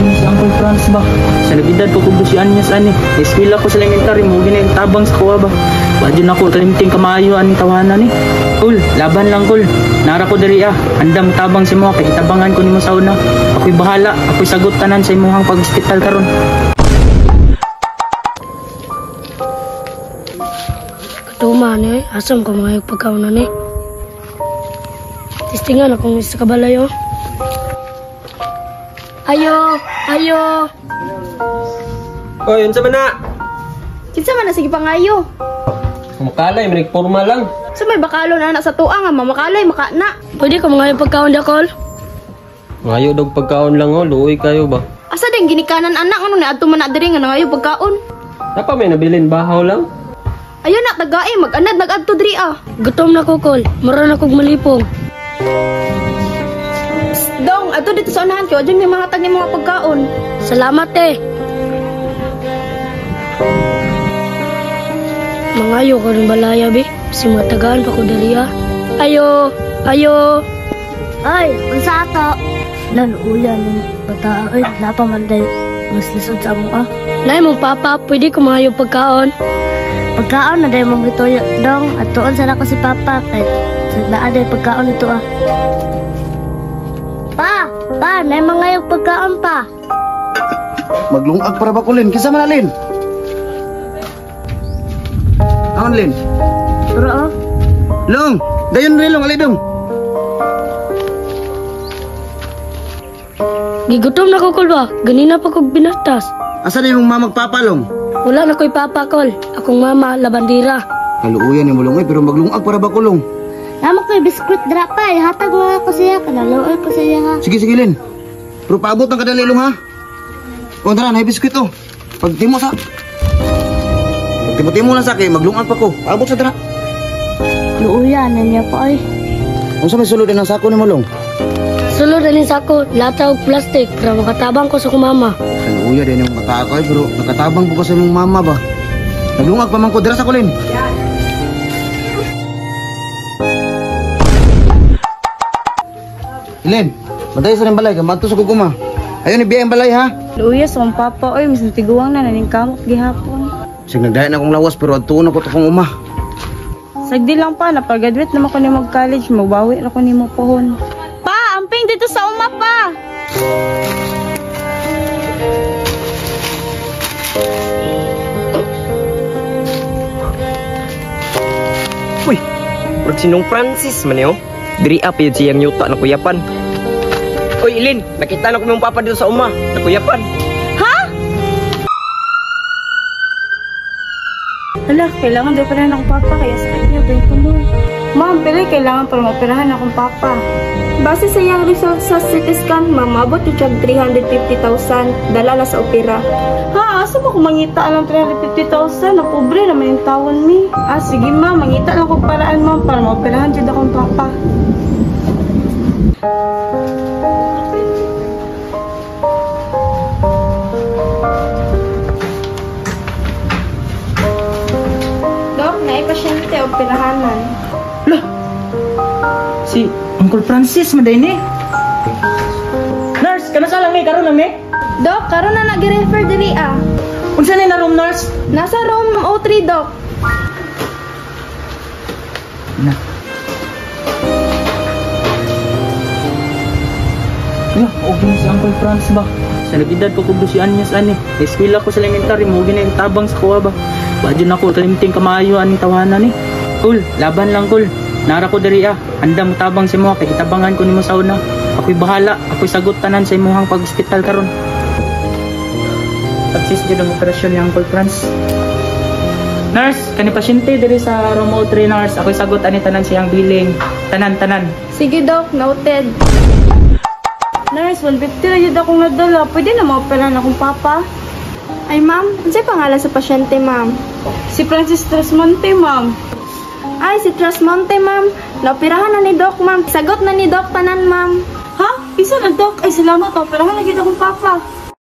Si Uncle Franz ba? Sa nagedad ko kung 12 anyos ani. Eskwela ko sa elementary mo gina tabang sa kuha ba. Wa jud nako kalimting kamaayo ani tawanan ni. Kul, laban lang kul. Nara ko diri ah. Andam tabang sa imo kay gitabangan ko nimo sa una. Ako'y bahala, ako'y sagot tanan sa imong pag-ospital karon. Katuma ni, asam ko mga pagkaon ni. Tistingan akong isa kabalay oh. Ayo, ayo. Oy, unsa man na? Kinsa man na sige pangayo? Makalay, manig forma lang. Sa may bakalon ana sa tuang nga mamakalay makana. Pwede ko mga pagkaon dakol? Ngayo dog pagkaon lang oh, luoy kayo ba? Asa din ginikanan anak ano ni adto man na diri nga nangayo pagkaon. Napa may nabilin bahaw lang. Ayo na tagae mag-anad nag-adto diri ah. Gutom na ko kol. Mura na kog malipong. Psst, dong, adto dito sa unahan kay adyon may mahatag ni mga pagkaon. Salamat eh. Mangayo ko ng balaya bi. Simatagaan pa ko diri ah. Ayo, ayo. Ay, unsa ato? Naluuyan ng bata ay napamanday mas lisod sa amo ah. Nay mong papa, pwede ko mangayo pagkaon. Pagkaon na dahil mong gituyo dong at tuon sana ko si papa kay naa day pagkaon nito ah. Pa, pa, nay mangayog pagkaon pa. Maglungag para ba ko, Lin? Kinsa man na, Lin? Aon, Lin? Pero oh, Long! Dayon rin, Long! Alay, dong! Gigutom na ko kol ba? Ganina pa kog binatas. Asa na yung mama magpapa, Long? Wala na ko'y papa kol. Akong mama, labandira. Kaluuyan ni mo, Long, eh, pero maglungag para ba ko, Long? Namo ko'y biskwit dra pa, ihatag mo ako siya, kanaluoy ko siya ha. Sige, sige, Lin. Pero paabot ng kadali, Long, ha? O, tara, na biskwit, oh. Pagtimo sa... Pagtimo-timo lang sa akin, maglungag pa ko. Paabot sa dra. Luuyan na niya pa ay. Unsa may sulod ang sako ni mo, Long? Sulod na sako, lata og plastic para makatabang ko sa akong mama. Kaluuya din yung bata ko, eh, pero nakatabang po ko sa imong mama ba? Naglungag pa man ko, dira sa kulin. Lin, matay sa rin balay, kamadto sa kuguma. Ayun, ibiya ang balay, ha? Luya sa akong papa, oy, mas natiguang na naning kamot gihapon. Sige, nagdahin akong lawas, pero adtuon ako to kong uma. Sagdi lang pa, napagraduate naman ko ni mag-college, mabawi na ko ni mo pohon. Pa, amping dito sa uma pa. Uy, murag sinong Francis man niyo. Diri up yun siyang yuta na kuyapan. Uy, Ilin, nakita na ko mong papa dito sa uma, na kuyapan. Hala, kailangan daw pala akong papa, kaya sakit niya, bring ko mo. Ma'am, pero kailangan para maoperahan akong papa. Base sa iyang result sa CT scan, ma'am, maabot yung siyang 350,000. Dala na sa opera. Ha, asa ba kung mangita lang 350,000? Na pobre naman yung tawon mi. Ah, sige ma'am, mangita lang kong paraan ma'am para maoperahan jud akong papa. Dok, naay pasyente operahanan. Lah. Si Uncle Francis man ni. Nurse, kana sa lang ni karon lang ni. Dok, karon na nag-refer diri ah. Unsa ni na room nurse? Nasa room 03, Dok. Na. Lah, okay si Uncle Franz ba? Sa nagedad ko kung 12 anyos ani. Eskwela ko sa elementary mo gina tabang sa kuha ba. Wa jud nako kalimting kamaayo ani tawanan ni. Kul, laban lang kul. Nara ko diri ah. Andam tabang sa imo kay gitabangan ko nimo sa una. Ako'y bahala, ako'y sagot tanan sa imong pag-ospital karon. Success jud ang operasyon ni Uncle Franz. Nurse, kani pasyente diri sa room 03 nurse. Ako'y sagot ani tanan siyang billing. Tanan tanan. Sige, Dok, noted. Nurse, 150 na yun akong nadala. Pwede na maoperahan akong papa. Ay, ma'am, unsay pangalan sa pasyente, ma'am? Si Francis Trasmonte, ma'am. Ay, si Trasmonte, ma'am. Naoperahan na ni Doc, ma'am. Sagot na ni Doc tanan, ma'am. Ha? Isa na, Doc. Ay, salamat. Operahan na gyud akong papa.